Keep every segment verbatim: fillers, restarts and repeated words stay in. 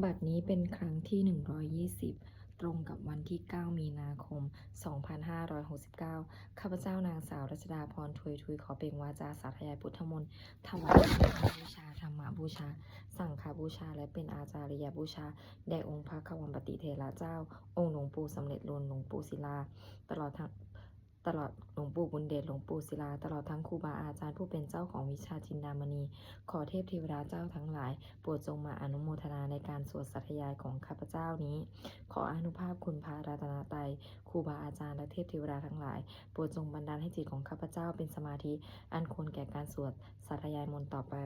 บัดนี้เป็นครั้งที่ หนึ่งร้อยยี่สิบ ตรงกับวันที่ เก้า มีนาคม สองพันห้าร้อยหกสิบเก้า ข้าพเจ้านางสาวรัชดาพร ทวยทุย ขอเปล่งวาจาสาธยายพุทธมนต์ ถวายเป็นพุทธบูชา ธรรมบูชา สังฆบูชา และเป็นอาจาริยบูชา แด่องค์พระควัมปติเถระเจ้า องค์หลวงปู่สำเร็จลุน หลวงปู่ศิลา ตลอดทั้ง ตลอดหลวงปู่บุญเดช หลวงปู่ศิลา ตลอดทั้งครูบาอาจารย์ผู้เป็นเจ้าของวิชาจินดามณี ขอเทพเทวดาเจ้าทั้งหลาย โปรดจงมาอนุโมทนาในการสวดสาธยายของข้าพเจ้านี้ ขออานุภาพคุณพระรัตนตรัย ครูบาอาจารย์และเทพเทวดาทั้งหลาย โปรดจงบันดาลให้จิตของข้าพเจ้าเป็นสมาธิ อันควรแก่การสวดสาธยายมนต์ต่อไป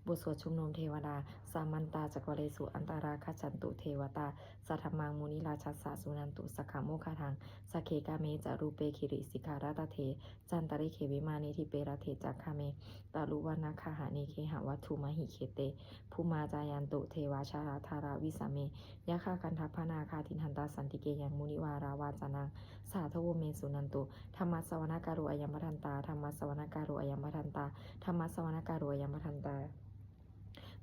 บทสวดชุมนุมเทวดา Samantā cakkavāḷesu atrāgacchantu devatā, saddhammaṃ munirājassa suṇantu saggamokkhadaṃ. Sagge kāme ca rūpe girisikharataṭe cantalikkhe vimāne, dīpe raṭṭhe ca gāme taruvanagahane gehavatthumhi khette, bhummā cāyantu devā jalathalavisame yakkhagandhabbanāgā, tiṭṭhantā santike yaṃ munivaravacanaṃ sādhavo me suṇantu. Dhammassavanakālo ayam bhadantā. Dhammassavanakālo ayam bhadantā. Dhammassavanakālo ayam bhadantā.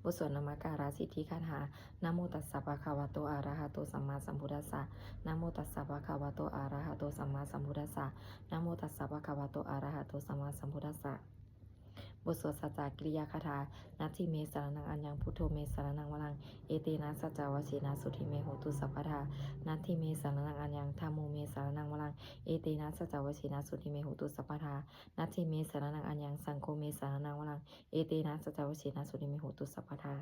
บทสวดนมการสิทธิคาถา Namo tassa bhagavato arahato sammāsambuddhassa. Namo tassa bhagavato arahato sammāsambuddhassa. Namo tassa bhagavato arahato sammāsambuddhassa. บทสวดสัจจกิริยาคาถา Natthi me saraṇaṃ aññaṃ, buddho me saraṇaṃ varaṃ, etena saccavajjena sotthi me hotu sabbadā. Natthi me saraṇaṃ aññaṃ, dhammo me saraṇaṃ varaṃ, etena saccavajjena sotthi me hotu sabbadā. Natthi me saraṇaṃ aññaṃ, saṅgho me saraṇaṃ varaṃ, etena saccavajjena sotthi me hotu sabbadā.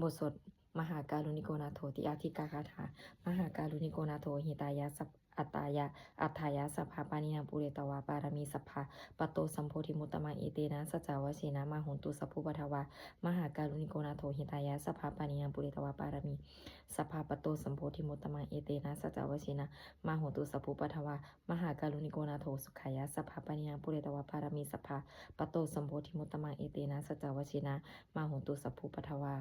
บทสวดมหาการุณิโกนาโถติอาทิกาคาถา Mahākāruṇiko nātho hitāya sab- atthāya atthāya sabbapāṇinaṃ pūretvā pāramī sabbā patto sambodhimuttamaṃ, etena saccavajjena mā hontu sabbupaddavā. Mahākāruṇiko nātho hitāya sabbapāṇinaṃ pūretvā pāramī sabbā patto sambodhimuttamaṃ, etena saccavajjena mā hontu sabbupaddavā. Mahākāruṇiko nātho sukhāya sabbapāṇinaṃ pūretvā pāramī sabbā patto sambodhimuttamaṃ, etena saccavajjena mā hontu sabbupaddavā.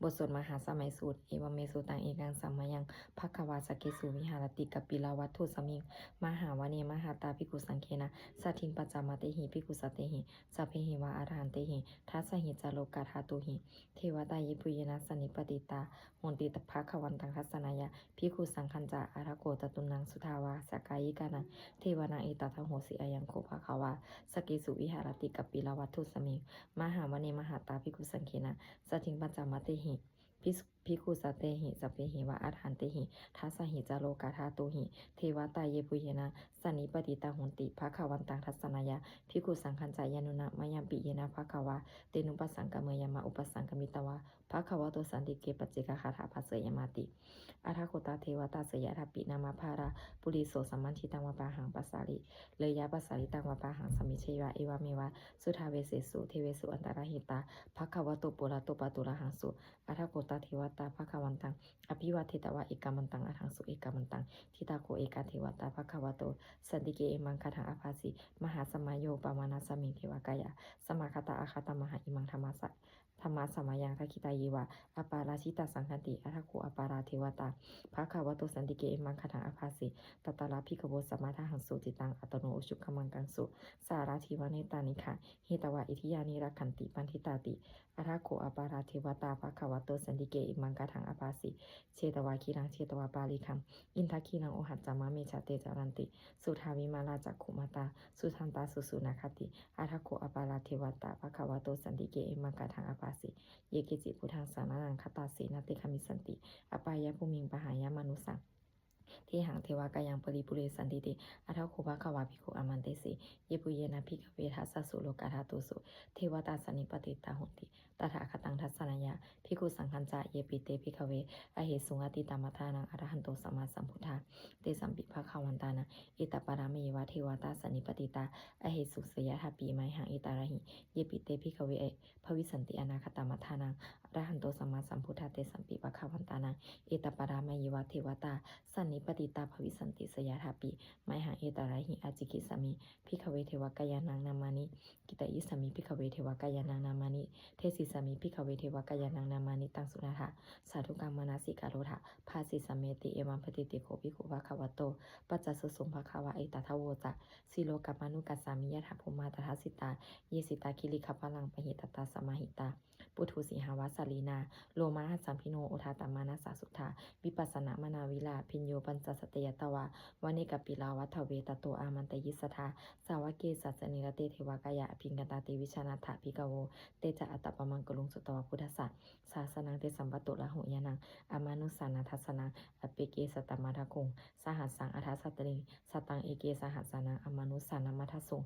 บทสวดมหาสมัยสูตร Evaṃ me sutaṃ. Ekaṃ samayaṃ bhagavā sakkesu viharati kapilavatthusmiṃ mahāvane mahatā bhikkhusaṅghena saddhiṃ pañcamattehi bhikkhusatehi sabbeheva arahantehi. Dasahi ca lokadhātūhi devatā yebhuyyena sannipatitā honti bhagavantaṃ dassanāya bhikkhusaṅghañca. Atha kho catunnaṃ suddhāvāsakāyikānaṃ devānaṃ etadahosi: Ayaṃ kho bhagavā sakkesu viharati kapilavatthusmiṃ mahāvane mahatā bhikkhusaṅghena saddhiṃ pañcamattehi bhikkhusatehi sabbeheva arahantehi. Dasahi ca lokadhātūhi devatā yebhuyyena sannipatitā honti bhagavantaṃ dassanāya bhikkhusaṅghañca. Yannūna mayampi yena bhagavā tenupasaṅkameyyāma, upasaṅkamitvā bhagavato santike paccekagāthā bhāseyyāmāti. Atha kho tā devatā seyyathāpi nāma balavā puriso sammiñjitaṃ vā bāhaṃ pasāreyya, pasāritaṃ vā bāhaṃ sammiñjeyya, evameva suddhāvāsesu devesu antarahitā bhagavato purato pāturahaṃsu. Atha kho tā devatā bhagavantaṃ abhivādetvā ekamantaṃ aṭṭhaṃsu. Ekamantaṃ ṭhitā kho ekā devatā bhagavato santike imaṃ gāthaṃ abhāsi: Mahāsamayo pavanasmiṃ, devakāyā samāgatā, āgatamha imaṃ dhammas- dhammasamayaṃ, dakkhitāyeva aparājitasaṅghanti. Atha kho aparā devatā bhagavato santike imaṃ gāthaṃ abhāsi: Tatra bhikkhavo samādahaṃsu, cittaṃ attano ujukamakaṃsu, sārathīva nettāni gahetvā, indriyāni rakkhanti paṇḍitāti. Atha kho aparā devatā bhagavato santike imaṃ gāthaṃ abhāsi: Chetvā khīlaṃ chetvā palighaṃ, indakhīlaṃ ohaccamanejā, te caranti suddhā vimalā cakkhumatā, sudantā susunāgāti. Atha kho aparā devatā bhagavato santike imaṃ gāthaṃ abhāsi: Ye keci buddhaṃ saraṇaṃ gatāse, na te gamissanti apāyabhūmiṃ, pahāya mānusaṃ dehaṃ, devakāyaṃ paripūressantīti. Atha kho bhagavā bhikkhū āmantesi: Yebhuyyena bhikkhave dasasu lokadhātūsu devatā sannipatitā honti tathāgataṃ dassanāya bhikkhusaṅghañca. Yepi te bhikkhave ahesuṃ atītamaddhānaṃ arahanto sammāsambuddhā, tesampi bhagavantānaṃ etaparamāyeva devatā sannipatitā ahesuṃ, seyyathāpi mayhaṃ etarahi. Yepi te bhikkhave bhavissanti anāgatamaddhānaṃ arahanto sammāsambuddhā, tesampi bhagavantānaṃ etaparamāyeva devatā sannipatitā bhavissanti, seyyathāpi mayhaṃ etarahi. Ācikkhissāmi bhikkhave devakāyānaṃ nāmāni, kittayissāmi bhikkhave devakāyānaṃ nāmāni, desissāmi bhikkhave devakāyānaṃ nāmāni. Taṃ suṇātha sādhukaṃ manasikarotha bhāsissāmīti. Evaṃ bhanteti kho bhikkhū bhagavato paccassosuṃ. Bhagavā etadavoca: Silokamanukassāmi, yattha bhummā tadassitā; ye sitā girigabbharaṃ, pahitattā samāhitā. puthū sīhāva sallīnā, lomāhasambhino odātamanasā suddhā, vippasannamanāvilā. Bhiyyo pañcasate ñatvā, vane kāpilavatthave, tato āmantayi satthā, sāvake sāsane rate, devakāyā abhikkantā, te vijānātha bhikkhavo. Te ca ātappamakaruṃ, sutvā buddhassa sāsanaṃ, tesampāturahu ñāṇaṃ, amanussāna dassanaṃ, appeke satamaddakkhuṃ, sahassaṃ atha sattariṃ. Sataṃ eke sahassānaṃ, amanussānamaddasuṃ,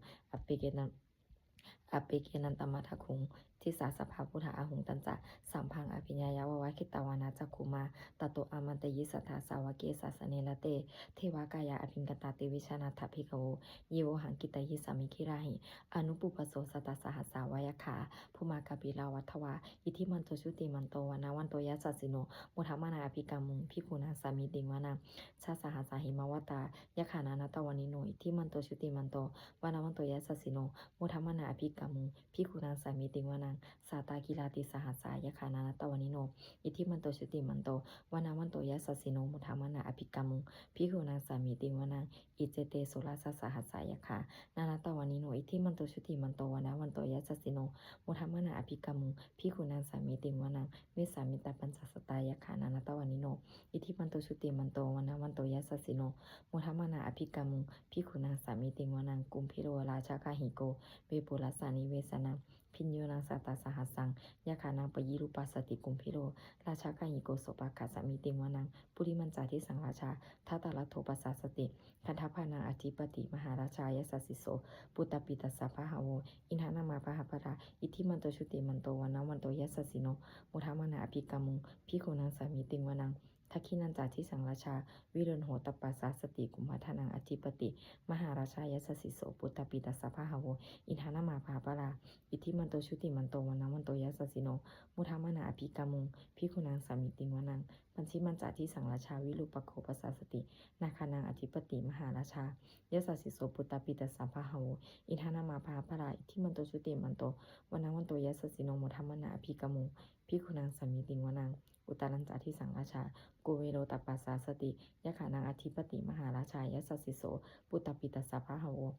appekenantamaddakkhuṃ. Disā sabbā phuṭā ahuṃ, tañca sabbaṃ abhiññāya, vavakkhitvāna cakkhumā, tato āmantayi satthā, sāvake sāsane rate, devakāyā abhikkantā, te vijānātha bhikkhavo. Ye vohaṃ kittayissāmi girāhi, anupubbaso satasahassā, va yakkhā bhummā kāpilavatthavā, iddhimanto jutimanto, vaṇṇavanto yasassino, modamānā abhikkāmuṃ, bhikkhūnaṃ samitiṃ vanaṃ. Chasahassā hemavatā, yakkhā nānattavaṇṇino, iddhimanto jutimanto, vaṇṇavanto yasassino, modamānā abhikkāmuṃ, bhikkhūnaṃ samitiṃ vanaṃ. Sātāgirā tisahassā, yakkhā nānattavaṇṇino, iddhimanto jutimanto, vaṇṇavanto yasassino, modamānā abhikkāmuṃ, bhikkhūnaṃ samitiṃ vanaṃ. Iccete soḷasasahassā, yakkhā nānattavaṇṇino, iddhimanto jutimanto, vaṇṇavanto yasassino, modamānā abhikkāmuṃ, bhikkhūnaṃ samitiṃ vanaṃ. Vessāmittā pañcasatā, yakkhā nānattavaṇṇino, iddhimanto jutimanto, vaṇṇavanto yasassino, modamānā abhikkāmuṃ, bhikkhūnaṃ samitiṃ vanaṃ. Kumbhīro rājagahiko, vepullassa nivesanaṃ, bhiyyo naṃ satasahassaṃ, yakkhānaṃ payirupāsati. Kumbhīro rājagahiko, sopāga samitiṃ vanaṃ. Purimañca disaṃ rājā, dhataraṭṭho pasāsati, gandhabbānaṃ ādhipati, mahārājā yasassi so. Puttāpi tassa bahavo, indanāmā mahabbalā, iddhimanto jutimanto, vaṇṇavanto yasassino, modamānā abhikkāmuṃ, bhikkhūnaṃ samitiṃ vanaṃ. Dakkhiṇañca disaṃ rājā, virūḷho tappasāsati, kumbhaṇḍānaṃ ādhipati, mahārājā yasassi so. Puttāpi tassa bahavo, indanāmā mahabbalā, iddhimanto jutimanto, vaṇṇavanto yasassino, modamānā abhikkāmuṃ, bhikkhūnaṃ samitiṃ vanaṃ. Pacchimañca disaṃ rājā, virūpakkho pasāsati, nāgānaṃ ādhipati, mahārājā yasassi so. Puttāpi tassa bahavo, indanāmā mahabbalā, iddhimanto jutimanto, vaṇṇavanto yasassino, modamānā abhikkāmuṃ, bhikkhūnaṃ samitiṃ vanaṃ. Uttarañca disaṃ rājā, kuvero tappasāsati, yakkhānaṃ ādhipati, mahārājā yasassi so. Puttāpi tassa bahavo,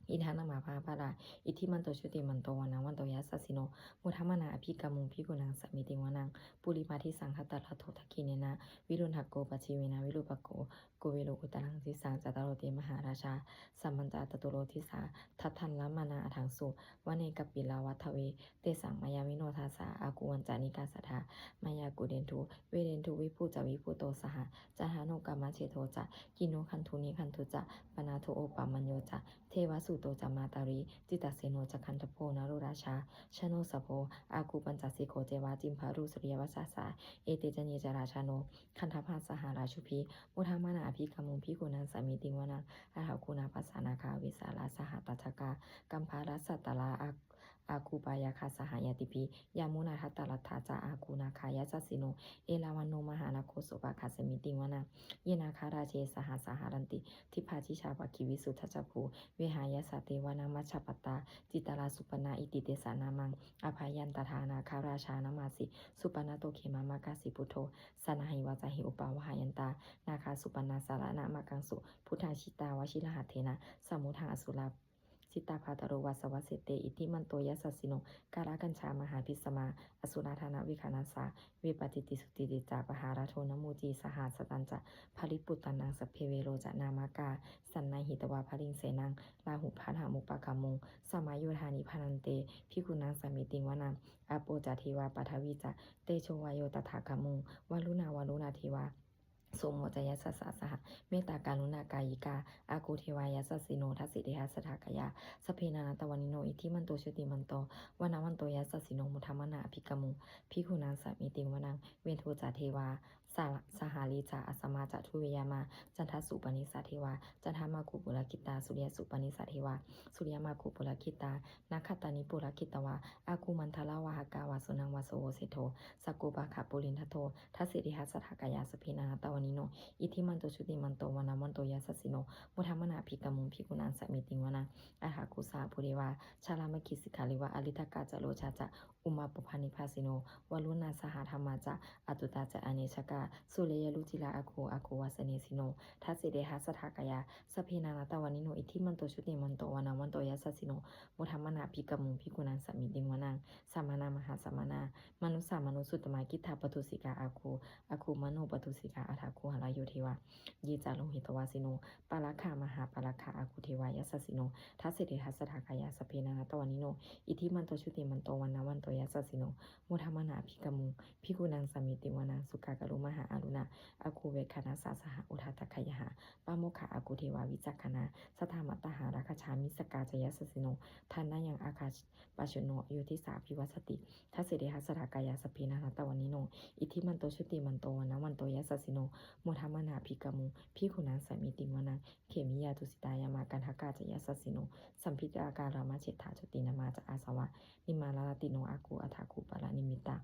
indanāmā mahabbalā, iddhimanto jutimanto, vaṇṇavanto yasassino, modamānā abhikkāmuṃ, bhikkhūnaṃ samitiṃ vanaṃ. Purimadisaṃ dhataraṭṭho, dakkhiṇena virūḷhako, pacchimena virūpakkho, kuvero uttaraṃ disaṃ. Cattāro te mahārājā, sammantā caturo disā, daddallamānā aṭṭhaṃsu, vane kāpilavatthave. Tesaṃ māyāvino dāsā, āgū vañcanikā saṭhā, māyā kuṭeṇḍu veṭeṇḍu, viṭū ca viṭuṭo saha, candano kāmaseṭṭho ca, kinnughaṇḍu nighaṇḍu ca, panādo opamañño ca, devasūto ca mātali, cittaseno ca gandhabbo, naḷorājā janosabho, āgū pañcasikho ceva, timbarū suriyavacchasā, ete caññe ca rājāno, gandhabbā saha rājubhi, modamānā abhikkāmuṃ, bhikkhūnaṃ samitiṃ vanaṃ. Athāgū nābhasā nāgā, vesālā sahatacchakā, kambalassatarā, ā- āgū pāyāgā saha ñātibhi, yāmunā dhataraṭṭhā ca, āgū nāgā yasassino, erāvaṇo mahānāgo, sopāga samitiṃ vanaṃ. Ye nāgarāje sahasā haranti, dibbā dijā pakkhi visuddhacakkhū, vehāyasā te vanamajjhapattā, citrā supaṇṇā iti tesa nāmaṃ. Abhayantadā nāgarājānamāsi, supaṇṇato khemamakāsi buddho, saṇhāhi vācāhi upavhayantā, nāgā supaṇṇā saraṇamakaṃsu buddhaṃ. Jitā vajirahatthena, samuddaṃ asurā sitā, bhātaro vāsavassete iddhimanto yasassino. Kālakañjā mahābhismā, asurā dānaveghasā, vepacitti sucitti ca, pahārādo namucī saha. Satañca baliputtānaṃ sabbe verocanāmakā, sannayhitvā baliṃ senaṃ rāhubhaddamupāgamuṃ, samayodāni bhaddante bhikkhūnaṃ samitiṃ vanaṃ. Āpo ca devā paṭhavī ca tejo vāyo tadāgamuṃ, varuṇā vāruṇā devā somo ca yasasā saha, mettākaruṇākāyikā āgū devā yasassino. Dasadhihāsadākāyā sabbe nānattavaṇṇino, iddhimanto jutimanto vaṇṇavanto yasassino, modamānā abhikkāmuṃ bhikkhūnaṃ samitiṃ vanaṃ. Veṇḍū ca devā sa- sahalī ca asamā ca duve yamā, candassūpanisā devā candamāgū purakkhitā, suriyassūpanisā devā suriyamāgū purakkhitā, nakkhattāni purakkhitvā āgū mandavalāhakā, vasūnaṃ vāsavo seṭṭho sakkopāga purindado. Dasadhihāsadākāyā sabbe nānattavaṇṇino, iddhimanto jutimanto vaṇṇavanto yasassino, modamānā abhikkāmuṃ bhikkhūnaṃ samitiṃ vanaṃ. Athāgū sahabhū devā jalamaggisikhāriva, ariṭṭhakā ca rojā ca ummāpupphanibhāsino, varuṇā sahadhammā ca accutā ca anejakā, sūleyyarucirā Jilā āguṃ, āguṃ vāsanesi no. Dasete dasadhā kāyā, sabbe nānattavaṇṇino. Iddhimanto jutimanto, vaṇṇavanto yasassino. Modamānā abhikkāmuṃ, bhikkhūnaṃ samitiṃ vanaṃ. Samānā mahāsamānā, mānusā mānusuttamā. Khiḍḍāpadosikā āguṃ, āguṃ manopadosikā. Athāguṃ harayo devā, ye ca lohitavāsino. Pāragā mahāpāragā, āguṃ devā yasassino. Dasete dasadhā kāyā, sabbe nānattavaṇṇino. Iddhimanto jutimanto, vaṇṇavanto yasassino. Modamānā abhikkāmuṃ, bhikkhūnaṃ samitiṃ vanaṃ. Sukkā karumhā aruṇā, āguṃ veghanasā saha. Odātagayhā pāmokkhā, āguṃ devā vicakkhaṇā. Sadāmattā hāragajā, missakā ca yasassino. Thanayaṃ āga pajjunno, yo disā abhivassati. Dasete dasadhā kāyā, sabbe nānattavaṇṇino. Iddhimanto jutimanto, vaṇṇavanto yasassino. Modamānā abhikkāmuṃ, bhikkhūnaṃ samitiṃ vanaṃ. Khemiyā tusitā yāmā, kaṭṭhakā ca yasassino. Lambitakā lāmaseṭṭhā, jotināmā ca āsavā. Nimmānaratino āguṃ, athāguṃ paranimmitā.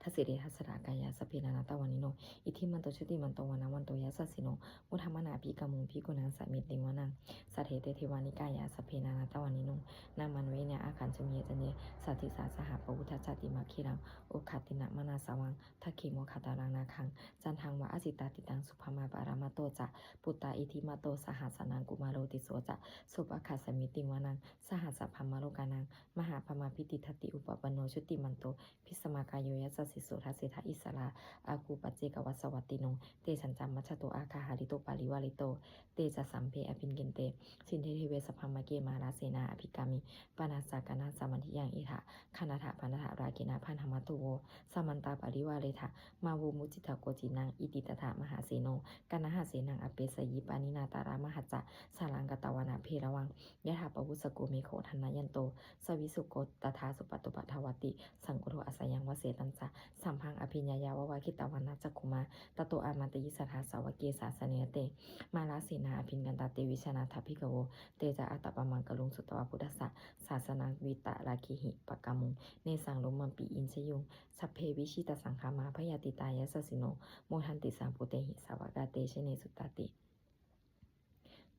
Dasete dasadhā kāyā, sabbe nānattavaṇṇino. Iddhimanto jutimanto, vaṇṇavanto yasassino. Modamānā abhikkāmuṃ, bhikkhūnaṃ samitiṃ vanaṃ. Saṭṭhete devanikāyā, sabbe nānattavaṇṇino. Nāmanvayena āgañchuṃ, ye caññe sadisā saha. Pavutthajātimakkhīlaṃ, oghatiṇṇamanāsavaṃ. Dakkhemoghataraṃ nāgaṃ, candaṃva asitātitaṃ. Subrahmā paramatto ca, puttā iddhimato saha. Sanaṅkumāro tisso ca, sopāga samitiṃ vanaṃ. Sahassabrahmalokānaṃ, mahābrahmābhitiṭṭhati. Upapanno jutimanto, bhismākāyo yasassi so. Dasettha issarā, āguṃ paccekavasavattino. Tesañca majjhato āga, hārito parivārito. Te ca sabbe abhikkante, sinde deve sabrahmake. Mārasenā abhikkāmi, passa kaṇhassa mandiyaṃ. Etha gaṇhatha bandhatha, rāgena bandhamatthu vo. Samantā parivāretha, mā vo muñcittha koci naṃ. Iti tattha mahāseno, kaṇhasenaṃ apesayi. Pāṇinā talamāhacca, saraṃ katvāna bheravaṃ. Yathā pāvussako megho, thanayanto savijjuko. Tadā so paccudāvatti, saṅkuddho asayaṃvase. Tañca sabbaṃ abhiññāya, vavakkhitvāna cakkhumā. Tato āmantayi satthā, sāvake sāsane rate. Mārasenā abhikkantā, te vijānātha bhikkhavo. Te ca ātappamakaruṃ, sutvā buddhassa sāsanaṃ. Vītarāgehi pakkāmuṃ, nesaṃ lomampi iñjayuṃ. Sabbe vijitasaṅgāmā, bhayātītā yasassino. Modanti saha bhūtehi, sāvakā te janesutāti.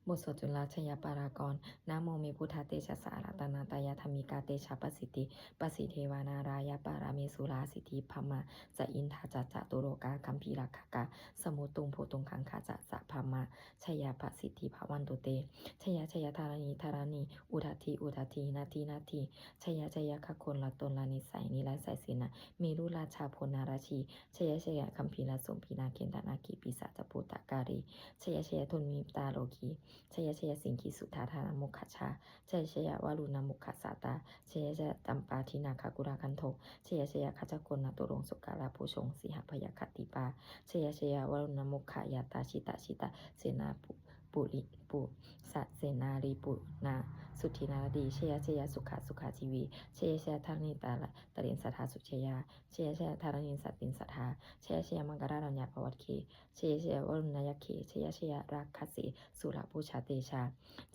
บทสวดจุลชัยปรากรณ์ Namo me buddhatejasā, ratanattayadhammikā, tejapasiddhi pasīdevā, nārāyaparamesurā, siddhibrahmā ca indā ca, catulokā gambhīrakkhakā, samuddaṃ bhūtuṃ gaṅgā ca, sabrahmajayapasiddhi bhavantu te. Jaya jaya dharaṇi dharaṇī, udadhi udadhī, nadi nadī, jaya jaya gagonlatonlanisai, nirayasai sena merurājabala narajī, jaya jaya gambhīrasombhī, nāgendanāgī, pisācabhūtakālī, jaya jaya dunnimittarogi, jaya jaya siṅgī sudādānamukhajā, jaya jaya varuṇamukhasātrā, jaya jaya campādināgakulagantho, jaya jaya gajagonnaturaṅga sukarabhujaṅga sīhabyagghadīpā, jaya jaya varuṇamukhayātrā, jita jita senā pu- puri pu- sa- senārī puna suddhi naradī, jaya jaya sukhā sukhā jīvī, jaya jaya dharaṇītale tale sadā sujayā, jaya jaya dharaṇī santin sadā, jaya jaya maṅkararājapallaṅke, jaya jaya varuṇayakkhe, jaya jaya rakkhase surabhujatejā,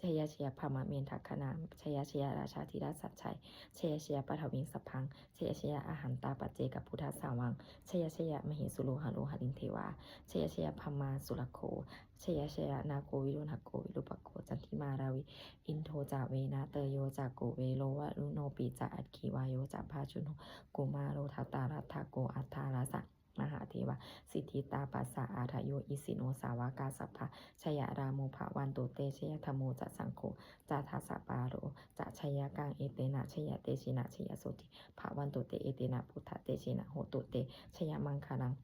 jaya jaya brahmendagaṇā, jaya jaya rājādhirāja sājjaya, jaya jaya paṭhaviṃ sabbaṃ, jaya jaya arahantā paccekabuddhasāvaṃ, jaya jaya mahesuro haro harindevā, jaya jaya brahmā surakkho, jaya jaya nāgo viruḷhako virūpakkho candimā ravi, indo ca venateyyo ca kuvero varuṇopi ca, aggi vāyo ca pājuṇho, kumāro dhataraṭṭhako, aṭṭhārasa mahādevā, siddhitāpasa-ādayo, isino sāvakā sabbā, jaya rāmo bhavantu te, jaya dhammo ca saṅgho ca, dasapālo ca jayakaṃ, etena jayatejena jayasotthī bhavantu te, etena buddhatejena hotu te jayamaṅgalaṃ.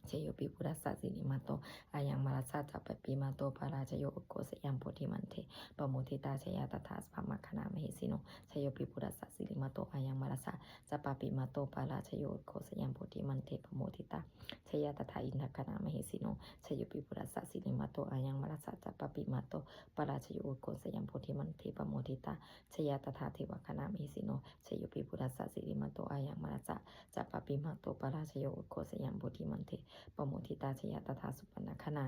Jayopi buddhassa sirīmato ayaṃ, mārassa ca pāpimato parājayo, ugghosayaṃ bodhimaṇḍe pamoditā, jaya tadā brahmagaṇā mahesino. Jayopi buddhassa sirīmato ayaṃ, mārassa ca pāpimato parājayo, ugghosayaṃ bodhimaṇḍe pamoditā, jaya tadā indagaṇā mahesino. Jayopi buddhassa sirīmato ayaṃ, mārassa ca pāpimato parājayo, ugghosayaṃ bodhimaṇḍe pamoditā, jaya tadā devagaṇā mahesino. Jayopi buddhassa sirīmato ayaṃ, mārassa ca pāpimato parājayo, ugghosayaṃ bodhimaṇḍe pamoditā, jaya tadā supaṇṇagaṇā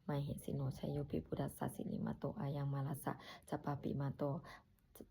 mahesino. Jayopi buddhassa sirīmato ayaṃ, mārassa ca pāpimato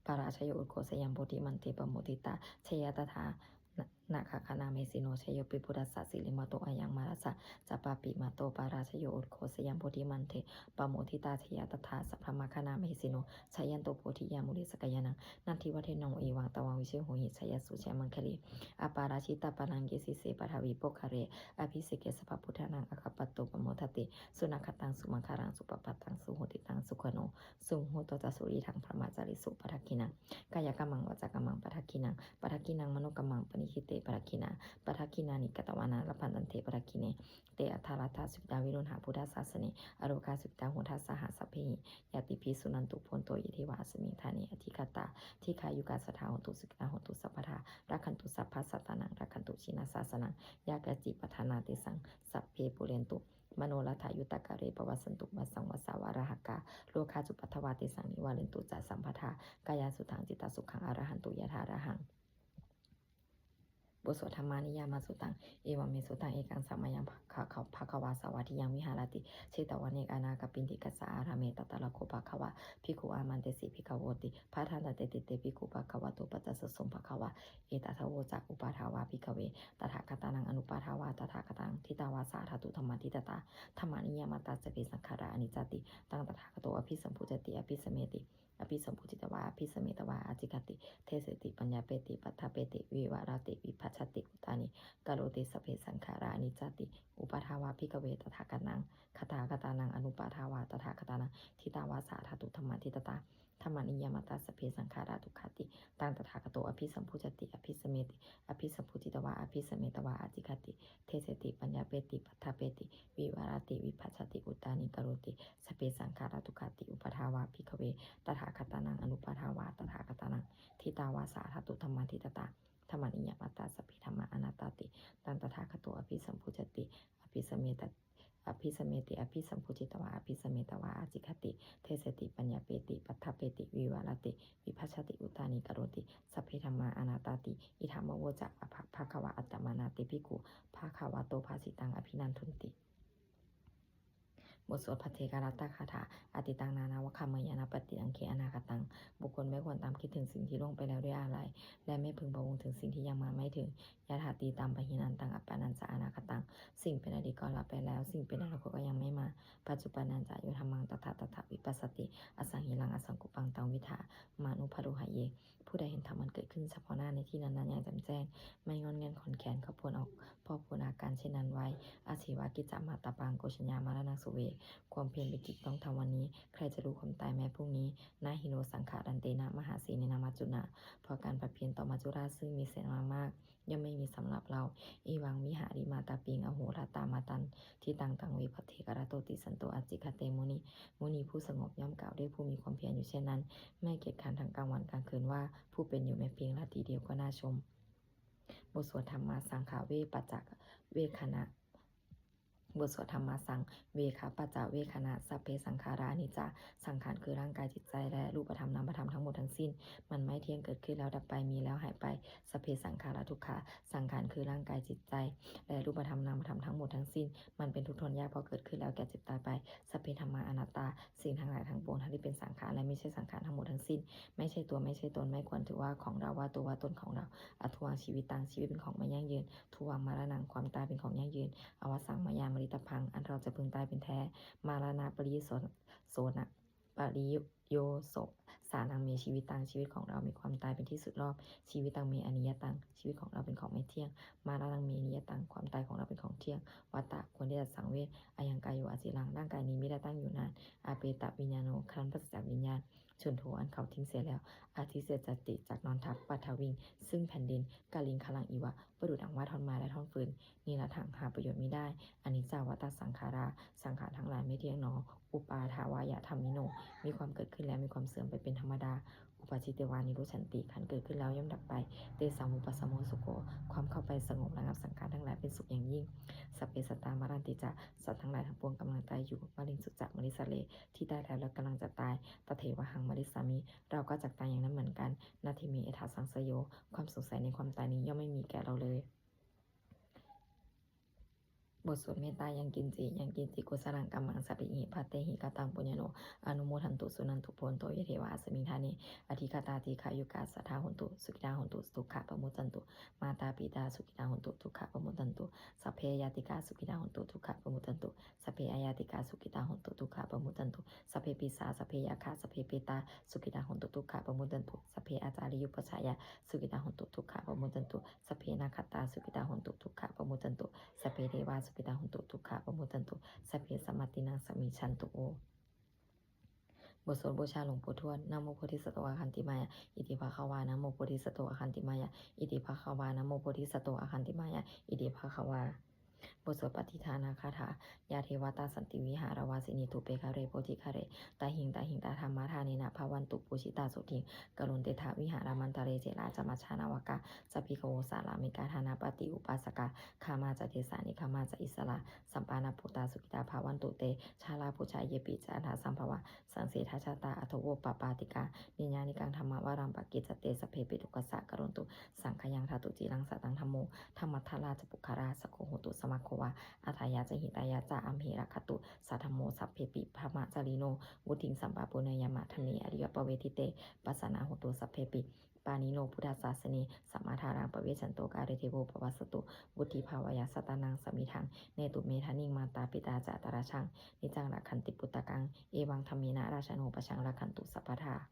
parājayo, ugghosayaṃ bodhimaṇḍe pamoditā, jaya tadā na- nāgagaṇā mahesino. Jayopi buddhassa sirīmato ayaṃ, mārassa ca pāpimato parājayo. Ugghosayaṃ bodhimaṇḍe pamoditā, jaya tadā brahmagaṇā mahesino. Jayanto bodhiyā mūle sakyānaṃ nandivaḍḍhano, evaṃ tvaṃ vijayo hohi jayassu jayamaṅgale. Aparājitapallaṅke sīse paṭhavipokkhare abhiseke sabbabuddhānaṃ aggappatto pamodati. Sunakkhattaṃ sumaṅgalaṃ supabhātaṃ suhuṭṭhitaṃ, sukhaṇo sumuhutto ca suyiṭṭhaṃ brahmacārisu. Padakkhiṇaṃ kāyakammaṃ vācākammaṃ padakkhiṇaṃ, padakkhiṇaṃ manokammaṃ paṇidhī te padakkhiṇā, padakkhiṇāni katvāna labhantatthe padakkhiṇe. Te atthaladdhā sukhitā viruḷhā buddhasāsane, arogā sukhitā hotha saha sabbehi ñātibhi. Suṇantu bhonto ye devā asmiṃ ṭhāne adhigatā, dīghāyukā sadā hontu, sukhitā hontu sabbadā, rakkhantu sabbasattānaṃ, rakkhantu jinasāsanaṃ, yā kāci patthanā tesaṃ sabbe pūrentu manorathā. Yuttakāle pavassantu vassaṃ vassā valāhakā, rogā cupaddavā tesaṃ nivārentu ca sabbadā, kāyāsukhaṃ cittisukhaṃ arahantu yathārahaṃ. บทสวดธัมมานิยามสุตตัง Evaṃ me sutaṃ. Ekaṃ samayaṃ bhagavā sāvatthiyaṃ viharati jetavane anāthapiṇḍikassa ārāme. Tatra kho bhagavā bhikkhū āmantesi bhikkhavoti. Bhadanteti te bhikkhū bhagavato paccassosuṃ. Bhagavā etadavoca. Uppādā vā bhikkhave tathāgatānaṃ anuppādā vā tathāgataṃ ṭhitāva sā dhātu dhammaṭṭhitatā dhammaniyāmatā sabbe saṅkhārā aniccāti. Taṃ tathāgato abhisambujjhati abhisameti. Abhisambujjhitvā abhisametvā ācikkhati deseti paññapeti paṭṭhapeti vivarati vibhajati uttānīkaroti sabbe saṅkhārā aniccāti. Uppādā vā bhikkhave tathāgatānaṃ tathāgatānaṃ anuppādā vā tathāgataṃ ṭhitāva sā dhātu dhammaṭṭhitatā dhammaniyāmatā sabbe saṅkhārā dukkhāti. Taṃ tathāgato abhisambujjhati abhisameti. Abhisambujjhitvā abhisametvā ācikkhati deseti paññapeti paṭṭhapeti vivarati vibhajati uttānīkaroti sabbe saṅkhārā dukkhāti. Uppādā vā bhikkhave tathāgatānaṃ anuppādā vā tathāgataṃ ṭhitāva sā dhātu dhammaṭṭhitatā dhammaniyāmatā sabbe dhammā anattāti. Taṃ tathāgato abhisambujjhati abhisameti. Abhisameti. Abhisambujjhitvā abhisametvā ācikkhati deseti paññapeti paṭṭhapeti vivarati vibhajati uttānīkaroti sabbe dhammā anattāti. Idamavoca bhagavā. Attamanā te bhikkhū bhagavato bhāsitaṃ abhinandunti. บทสวดภัทเทกรัตตคาถา Atītaṃ nānvāgameyya nappaṭikaṅkhe anāgataṃ. บุคคลไม่ควรตามคิดถึงสิ่งที่ล่วงไปแล้วด้วยอาลัย และไม่พึงพะวงถึงสิ่งที่ยังมาไม่ถึง Yadatītaṃ pahīnantaṃ appattañca anāgataṃ. สิ่งเป็นอดีตก็ละไปแล้ว สิ่งเป็นอนาคตก็ยังไม่มา Paccuppannañca yo dhammaṃ tattha tattha vipassati, asaṃhiraṃ asaṅkuppaṃ taṃ viddhā manubrūhaye. ผู้ใดเห็นธรรมอันเกิดขึ้นเฉพาะหน้าในที่นั้นๆ อย่างแจ่มแจ้ง ไม่ง่อนแง่นคลอนแคลน เขาควรออก พอกพูนอาการเช่นนั้นไว้ Ajjeva kiccamātappaṃ ko jaññā maraṇaṃ suve. ความเพียรเป็นกิจต้องทำวันนี้ ใครจะรู้ความตายแม้พรุ่งนี้ Na hi no saṅgarantena mahāsenena maccunā. เพราะการผัดเพี้ยนต่อมัจจุราชซึ่งมีเสนามามาก ย่อมไม่มีสำหรับเรา Evaṃ vihārimātāpiṃ ahorattamatanditaṃ, taṃ ve bhaddekarattoti santo ācikkhate muni. มุนีผู้สงบย่อมกล่าวเรียกผู้มีความเพียรอยู่เช่นนั้น ไม่เกียจคร้านทั้งกลางวันกลางคืนว่า ผู้เป็นอยู่แม้เพียงราตรีเดียวก็น่าชม บทสวดธัมมาสังขาเวปัจจเวกขณะ บทสวดธัมมาสังเวคปัจจเวกขณะ Sabbe saṅkhārā aniccā. สังขารคือร่างกายจิตใจและรูปธรรมนามธรรมทั้งหมดทั้งสิ้น มันไม่เที่ยง เกิดขึ้นแล้วดับไป มีแล้วหายไป Sabbe saṅkhārā dukkhā. สังขารคือร่างกายจิตใจ และรูปธรรมนามธรรมทั้งหมดทั้งสิ้น มันเป็นทุกข์ทนยากเพราะเกิดขึ้นแล้วแก่เจ็บตายไป Sabbe dhammā anattā. สิ่งทั้งหลายทั้งปวงทั้งที่เป็นสังขารและไม่ใช่สังขารทั้งหมดทั้งสิ้น ไม่ใช่ตัวไม่ใช่ตน ไม่ควรถือว่าของเรา ว่าตัวว่าตนของเรา Addhuvaṃ jīvitaṃ. ชีวิตเป็นของไม่ยั่งยืน Dhuvaṃ maraṇaṃ. ความตายเป็นของยั่งยืน Avassaṃ mayā maritabbaṃ. อันเราจะพึงตายเป็นแท้ Maraṇapariyosānaṃ. Pariyosānaṃ me jīvitaṃ. ชีวิตของเรามีความตายเป็นที่สุดรอบ Jīvitaṃ me aniyataṃ. ชีวิตของเราเป็นของไม่เที่ยง Maraṇaṃ me niyataṃ. ความตายของเราเป็นของเที่ยง Vata. ควรที่จะสังเวช Ayaṃ kāyo aciraṃ. ร่างกายนี้มิได้ตั้งอยู่นาน Apetaviññāṇo. ครั้นปราศจากวิญญาณ Chuḍḍho. อันเขาทิ้งเสียแล้ว Adhisessati. จักนอนทับ Paṭhaviṃ. ซึ่งแผ่นดิน Kaliṅgaraṃ iva. ประดุจดังว่าท่อนไม้และท่อนฟืน Niratthaṃ. หาประโยชน์มิได้ Aniccā vata saṅkhārā. สังขารทั้งหลายไม่เที่ยงหนอ Uppādavayadhammino. มีความเกิดขึ้นแล้วมีความเสื่อมไปเป็นธรรมดา Uppajjitvā nirujjhanti. ครั้นเกิดขึ้นแล้วย่อมดับไป Tesaṃ vūpasamo sukho. ความเข้าไปสงบระงับสังขารทั้งหลายเป็นสุขอย่างยิ่ง Sabbe sattā maranti ca. สัตว์ทั้งหลายทั้งปวงกำลังตายอยู่ Mariṃsu ca marissare. ที่ตายแล้วและกำลังจะตาย Tathevāhaṃ marissāmi. เราก็จักตายอย่างนั้นเหมือนกัน Natthi me ettha saṃsayo. ความสงสัยในความตายนี้ย่อมไม่มีแก่เราเลย บทสวดเมตตายังกินจิ ยังกินจิ kusalaṃ kammaṃ sabbehi katehi kataṃ puññaṃ no anumodantu suṇantu bhonto ye devā asmiṃ ṭhāne adhigatā dīghāyukā sadā hontu sukhitā hontu dukkhā pamuccantu. Mātā pitā sukhitā hontu dukkhā pamuccantu. Sabbe ñātikā sukhitā hontu dukkhā pamuccantu. Sabbe aññātikā sukhitā hontu dukkhā pamuccantu. Sabbe pisā sabbe yakkhā sabbe petā sukhitā hontu dukkhā pamuccantu. Sabbe ācariyupajjhāyā sukhitā hontu dukkhā pamuccantu. Sabbe nakkhattā sukhitā hontu dukkhā pamuccantu. Sabbe devā sukhitā hontu dukkhā pamuccantu. Sabbe sampattīnaṃ samijjhantu. บทสวดบูชาหลวงปู่ทวด Namo bodhisatto āgantimāya iti bhagavā. Namo bodhisatto āgantimāya iti bhagavā. Namo bodhisatto āgantimāya iti bhagavā. บทสวดปฏิทานาคาถา Yā devatā santi vihāravāsinī thūpe ghare bodhighare tahiṃ tahiṃ tā dhammadānena bhavantu pūjitā sotthiṃ karontedha vihāramaṇḍale. Therā ca majjhā navakā ca bhikkhavo sārāmikā dānapatī upāsakā gāmā ca desā nigamā ca issarā sappāṇabhūtā sukhitā bhavantu te. Jalābujā yepi ca aṇḍasambhavā saṃsedajātā athavopapātikā niyyānikaṃ dhammavaraṃ paṭicca te sabbepi dukkhassa karontu saṅkhayaṃ. Ṭhātu ciraṃ sataṃ dhammo dhammaddharā ca puggalā. Sakko hotu samaggo va atthāya ca hitāya ca. Amhe rakkhatu saddhammo sabbepi brahmacārino. Vuḍḍhiṃ sampāpuṇeyyāma dhamme ariyappavedite. Pasannā hontu sabbepi pāṇino buddhasāsane. Sammā dhāraṃ pavecchanto kāle devo pavassatu. Vuḍḍhibhāvāya sattānaṃ samiddhaṃ netu medaniṃ. Mātā pitā ca atrajaṃ niccaṃ rakkhanti puttakaṃ. Evaṃ dhammena rājāno pajaṃ rakkhantu sabbadā.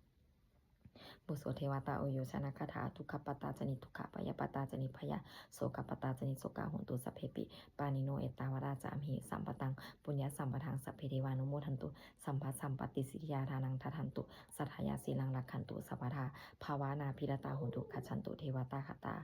บทสวดเทวตาโอโยชนคาถา Dukkhappattā ca niddukkhā bhayappattā ca nibbhayā sokappattā ca nissokā hontu sabbepi pāṇino. Ettāvatā ca amhehi sambhataṃ puññasampadaṃ sabbe devānumodantu sabbasampattisiddhiyā. Dānaṃ dadantu saddhāya sīlaṃ rakkhantu sabbadā bhāvanābhiratā hontu gacchantu devatāgatā.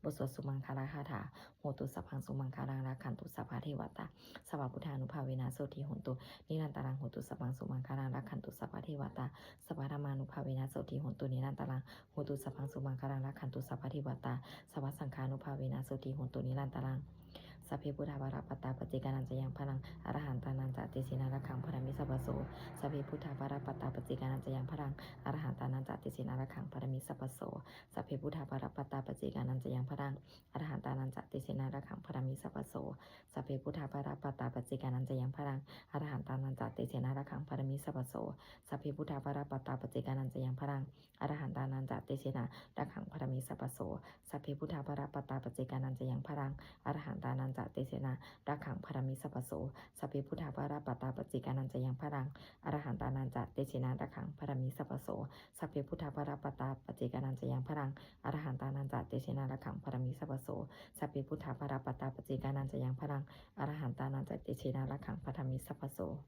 บทสวดสุมังคลคาถา Hotu sabbaṃ sumaṅgalaṃ rakkhantu sabbadevatā sabbabuddhānubhāvena sotthī hontu nirantaraṃ. Hotu sabbaṃ sumaṅgalaṃ rakkhantu sabbadevatā sabbadhammānubhāvena sotthī hontu nirantaraṃ. Hotu sabbaṃ sumaṅgalaṃ rakkhantu sabbadevatā sabbasaṅghānubhāvena sotthī hontu nirantaraṃ. Sabbe buddhā balappattā paccekānañca yaṃ balaṃ arahantānañca tejena rakkhaṃ bandhāmi sabbaso. Sabbe buddhā balappattā paccekānañca yaṃ balaṃ arahantānañca tejena rakkhaṃ bandhāmi sabbaso. Sabbe buddhā balappattā paccekānañca yaṃ balaṃ arahantānañca tejena rakkhaṃ bandhāmi sabbaso. Sabbe buddhā balappattā paccekānañca yaṃ balaṃ arahantānañca tejena rakkhaṃ bandhāmi sabbaso. Sabbe buddhā balappattā paccekānañca yaṃ balaṃ arahantānañca tejena rakkhaṃ bandhāmi sabbaso. Sabbe buddhā balappattā paccekānañca yaṃ balaṃ arahantānañca tejena rakkhaṃ bandhāmi sabbaso. Sabbe buddhā balappattā paccekānañca yaṃ balaṃ arahantānañca tejena rakkhaṃ bandhāmi sabbaso. Sabbe buddhā balappattā paccekānañca yaṃ balaṃ arahantānañca tejena rakkhaṃ bandhāmi sabbaso. Sabbe buddhā balappattā paccekānañca yaṃ balaṃ arahantānañca tejena rakkhaṃ bandhāmi sabbaso.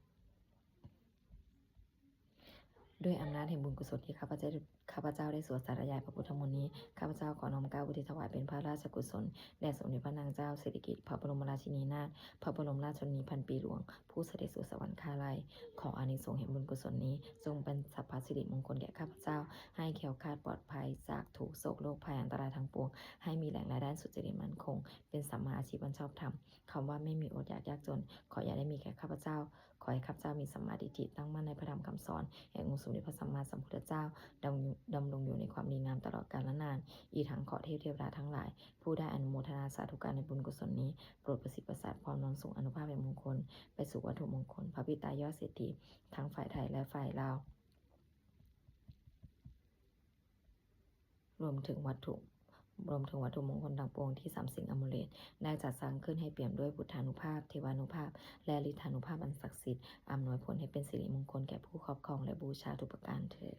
ด้วยอำนาจแห่งบุญกุศลที่ข้าพเจ้า ข้าพเจ้าได้สวดสาธยายพระพุทธมนต์นี้ ข้าพเจ้าขอน้อมเกล้าอุทิศถวายเป็นพระราชกุศลแด่สมเด็จพระนางเจ้าสิริกิติ์ พระบรมราชินีนาถ พระบรมราชชนนีพันปีหลวง ผู้เสด็จสู่สวรรคาลัย ขออานิสงส์แห่งบุญกุศลนี้ จงเป็นสัพพสิริมงคลแก่ข้าพเจ้า ให้แคล้วคลาดปลอดภัยจากทุกข์โศกโรคภัยอันตรายทั้งปวง ให้มีแหล่งรายได้สุจริตมั่นคง เป็นสัมมาอาชีพอันชอบธรรม คำว่าไม่มีอดอยากยากจน ขออย่าได้มีแก่ข้าพเจ้า ขอให้ข้าพเจ้ามีสัมมาทิฏฐิ ตั้งมั่นในพระธรรมคำสอนแห่งองค์สมเด็จพระสัมมาสัมพุทธเจ้า ดำ ดำรงอยู่ในความดีงามตลอดกาลนาน อีกทั้งขอเทพเทวดาทั้งหลาย ผู้ได้อนุโมทนาสาธุการในบุญกุศลนี้ โปรดประสิทธิ์ประสาทพรนำส่งอานุภาพแห่งมงคล ไปสู่วัตถุมงคล พระปิดตายอดเศรษฐี ทั้งฝ่ายไทยและฝ่ายลาว รวมถึงวัตถุ รวมถึงวัตถุมงคลทั้งปวงที่สามสิงห์อมูเลตได้จัดสร้างขึ้นให้เปี่ยมด้วยพุทธานุภาพ เทวานุภาพ และฤทธานุภาพอันศักดิ์สิทธิ์ อำนวยผลให้เป็นสิริมงคลแก่ผู้ครอบครองและบูชาทุกประการเทอญ